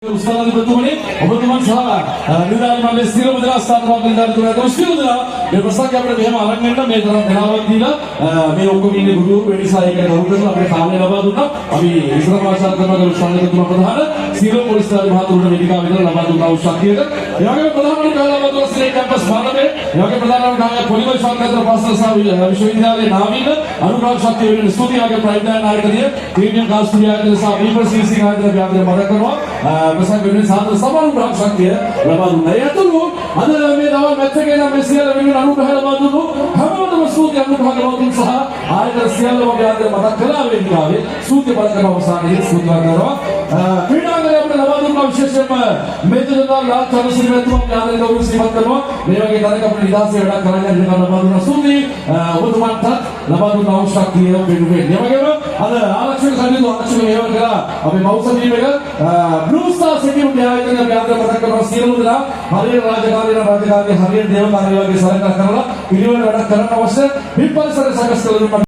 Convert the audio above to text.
උස්තාදතුමනි, ඔබතුමන් සහ නිලධාරි මණ්ඩලයේ සියලුම දෙනා, ස්ථාන නිලධාරිතුමන් ඇතුළු සියලු දෙනා මේ ප්‍රසංගය අපිට මෙහෙම අරන් එන්න මේ තරම් වෙලාවක් දීලා, මේ ඔක්කොම ඉන්නේ ගුරුවරු. ඒ නිසා ඒකට ගරු කරලා අපිට කාලය ලබා දුන්නා. අපි ඉස්සර වාසාර කරන ගරු සංඝතුමා, ප්‍රධාන සියලු පොලිස් නිලධාරි මහතුරුන්ට වේදිකාව විතර ලබා දුන්නා වූ ශක්තියට. ඒ වගේම ප්‍රධාන අනුග්‍රහ ලබා දුන්නා ශ්‍රී කැම්පස් මානවයේ. ඒ වගේම ප්‍රධාන අනුග්‍රහය පොලිමර් ශාස්ත්‍ර පාසල සහ විශ්වවිද්‍යාලයේ නාවීන අනුග්‍රහ ශක්තිය වෙනුවෙන් ස්තුතියි. වගේ ප්‍රයිම් ඩයන් ආයතනය, ප්‍රීමියම් කාර් ස්ටුඩියෝ ආයතනය සහ පීපල් සීසී ආයතනය අපි ආදරයෙන් මතක් කරනවා. ප්‍රසංග වෙනුවෙන් සාදර සමානුග්‍රහ ශක්තිය ලබා දුන්නා. ඒ ඇතුළු අද මේ දවල් මැච් එකේ නම් මේ සියල්ල වෙනුවෙන් අනුග්‍රහ ලබා දුන්නු හැමෝටම ස්තුති. අනුග්‍රහ ලබා සහ ආයතන සියල්ලම අපි ආදරයෙන් මතක් කළා වේදිකාවේ. ස්තුති පළ කරන අවසානයේ ස්තුතිවන්ත කරනවා. ක්‍රීඩාංගණය අපිට ලබා දුන්නා විශේෂයෙන්ම මේජර් ජනරාල් ලාල් චන්ද්‍රසිරි මහත්මයා, අපි ආදරයෙන් ගෞරවයෙන් සිහිපත් කරනවා. මේ වගේ තැනක අපිට නිදහසේ වැඩක් කරන්න ඉඩ ලබා දුන්නා. ස්තුති ඔබතුමන්ටත් ලබා දුන්න අවශ්‍යක්තිය වෙනුවෙන්. ඒ වගේම අද ආරක්ෂක කටයුතු ආරක්ෂක මෙහෙවර කළා අපේ මවුස ටීම් එක, බ්ලූ ස්ටාර් සිකියුරිටි ආයතනය අපි ආදරයෙන් මතක් කරනවා. සියලුම දෙනා හරියට රාජකාරිය නම් රාජකාරිය, හරියට දේව කාර්ය වගේ සලකලා කරලා පිළිවෙල වැඩක් කරන්න අවශ්‍ය පින් පරිසර සකස් කළ දුන්නා.